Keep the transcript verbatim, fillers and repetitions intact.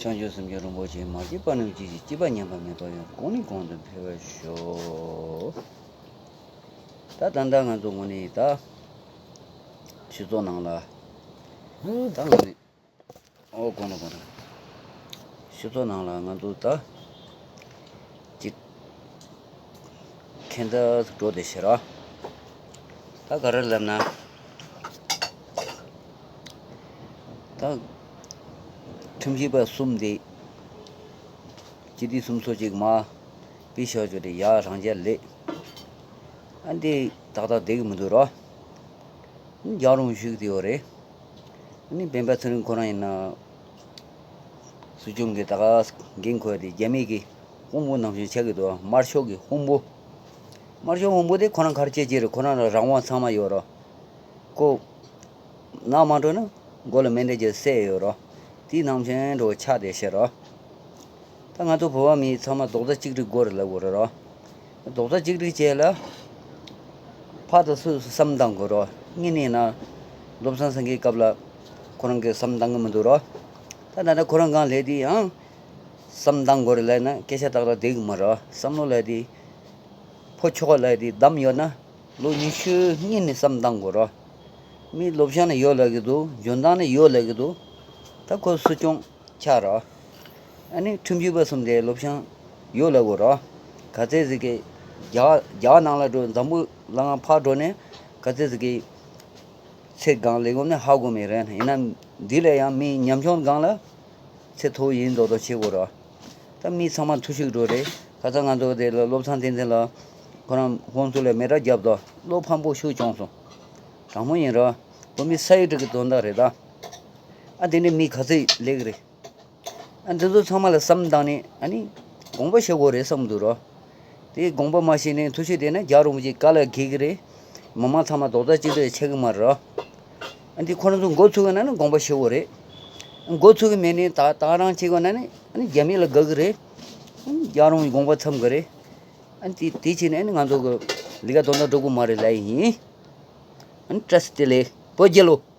བྱང་ཆུབ་སེམས་མཆོག་རིན་པོ་ཆེ། མ་སྐྱེས་པ་རྣམས་སྐྱེ་ཞིང་། སྐྱེས་པ་ཉམས་པ་མེད་པར་ཡང་། གོང་ནས་གོང་དུ་འཕེལ་བར་ཤོག་ད་ད་ལྟ་ང་ཚོ་དངོས་གནས་ད་ཆོས་ཚོགས་ནང་ལ་ད་དངོས་གནས། ཨོ་དགོངས་དག་དགོངས་དག་ཆོས་ཚོགས་ནང་ལ་ང་ཚོ་ད་ཅིག་ཁྱེད་ད་འགྲོ་བསྡད་ཤག་ར། ད་ག་རེ་ལབ་ན། ད་ཁྲིམས་ཞིབ་པ་གསུམ་དེ་སྤྱི་འཐུས་གསུམ་ཚོ་ཅིག་མ་པི་ཤོག་ཅིག་རེད། ཡ་རང་རྒྱལ་ལས་ཨ་འདི་ཏག་ཏག་བསྡད་གི་མི་འདུག་ར། རྒྱག་རུང་ཞུགས་དེ་ཡོད་རེད། ཨ་ནི་སྤེན་པ་ཚེ་རིང་ཁོ་རང་ཡིན་ན། སྲིད་སྐྱོང་གི་ད་ག་འགན་ཁུར་དེ་རྒྱ་མི་གི་དཔོན་པོ་ནང་བཞིན་ཆགས་ཀྱི་འདུག་དམར་ཤོག་གི་དཔོན་པོ། དམར་ཤོག་དཔོན་པོ་དེ་ཁོ་རང་ག་རེ་བྱེད་ཀྱི་རེད། ཁོ་རང་ལ་རང་དབང་ཚང་མ་ཡོད་རོ། ཁོ་ནང་མ་འགྲོ་ན་མགོ་ལ་མེ་མདའ་གཅིག་བསད་ཡོད་རོ། དེའི་ནང་བཞིན་འགྲོ་ཆགས་བསྡད་ཤག་རོ། ད་ང་ཚོ་བོད་པ་མི་ཚང་མ་རྡོག་རྩ་གཅིག་སྒྲིལ་དགོས་རེད་ལབ་དགོས་རེད་རོ། རྡོག་རྩ་གཅིག་སྒྲིལ་བྱས་ལ། ཕར་དང་ཚུར་བསམ་བཏང་དགོས་རོ། དངོས་གནས་ན། བློ་བཟང་སེང་གེའི་སྐབས་ལ་ཁོ་རང་གིས་བསམ་བཏང་གི་མི་འདུག་རོ། ད་ད་ལྟ་ཁོ་རང་སྒང་ལས་དེ་ཡང་བསམ་བཏང་དགོས་རེད་ལབ་ན་སྐད་ཆ་ཏག་ཏག་བསྡད་གི་མ་རེད། བསམ་བློ་ལབ་དེ་ཕོ་ཆོག་ལབ་དེ་བདམས་ཡོད་ན་ལོ་ཉི་ཤུ་སྔོན་ནས་བསམ་བཏང་དགོས་རོ། མི་བློ་བཟང་ནི་ཡོད་ལབ་གི་འདུག་འཇོན་ཐང་ནི་ཡོད་ལབ་གི་འདུག་ད་ཁོ་སྲིད་སྐྱོང་ཆགས་རོ། ཨ་ནི་ཁྲིམས་ཞིབ་པ་གསུམ་དེ་བློ་བཟང་ཡོད་ལབ་དགོས་རོ། ག་ཚད་ཟིག་གི་རྒྱ་རྒྱ་ནང་ལ་འགྲོ། འཛམ་བུ་གླིང་ཕར་འགྲོ་ནས་ག་ཚད་ཟིག་གི་ཚེ་སྒང་ལས་ངོམ་ནས་ཧ་གོ་མེད་རེད། ཡིན་ན་འདི་ལས་ཡང་མི་ཉམ་ཆུང་སྒང་ལ་ཚེ་མཐོ་བོ་ཡིན་མདོག་མདོག་བྱེད་དགོས་རོ། ད་མི་ཚང་མ་འཐུ་ཞིག་འགྲོ་རེད། ཁ་སང་ང་ཚོ་དེ་ལ་བློ་བཟང་བསྟན་འཛིན་ལ་ཁོ་རང་ཧོན་སུ་ལ་མེ་སྲེག་བརྒྱབ་དོ། བློ་ཕམ་པོ་ཤུགས་བྱུང་སོང་། དྲང་མོ་ཡིན་རོ། བོད་མི་ས་ཡི་དྲུག་གི་དོན་དག་རེད་ད། ཨ་དེ་ནས་མི་ག་ཚོད་ལེགས་རེད། ཨ་འདི་ཚོ་ཚང་མ་ལ་བསམ་བཏང་ནས་ཨ་ནི་དགོངས་པ་བཞེས་དགོས་རེད་བསམ་འདུག་རོ། དེ་དགོངས་པ་མ་བཞེས་ནས་འཐུ་ཞིག་བསྡད་ན་རྒྱ་རོང་གི་དཀའ་ལས་འགེལ་གི་རེད། མི་མང་ཚང་མ་རྡོག་རྩ་གཅིག་སྒྲིལ་ཆགས་གི་མ་རེད་རོ། ཨ་འདི་ཁོ་རང་ཚོ་འགོ་ཚུགས་ན་ནི་དགོངས་པ་བཞེས་དགོས་རེད། འགོ་ཚུགས་གི་མེད་ནས་ད་ད་རང་བྱེད་དགོས་ན་ནི་ཨ་ནི་རྒྱ་མི་ལ་དགའ་གི་རེད། རྒྱ་རོང་གི་དགོངས་པ་འཚམ་གི་རེད། ཨ་ནི་དེ་དེ་བྱས་ནས་ཨ་ནི་ང་ཚོ་གི་ལས་ཀ་དོན་དག་འགྲོ་གི་མ་རེད་ལབ་ཡིན། ཨ་ནི་བཀྲ་ཤིས་བདེ་ལེགས། བོད་རྒྱལ་ལོ།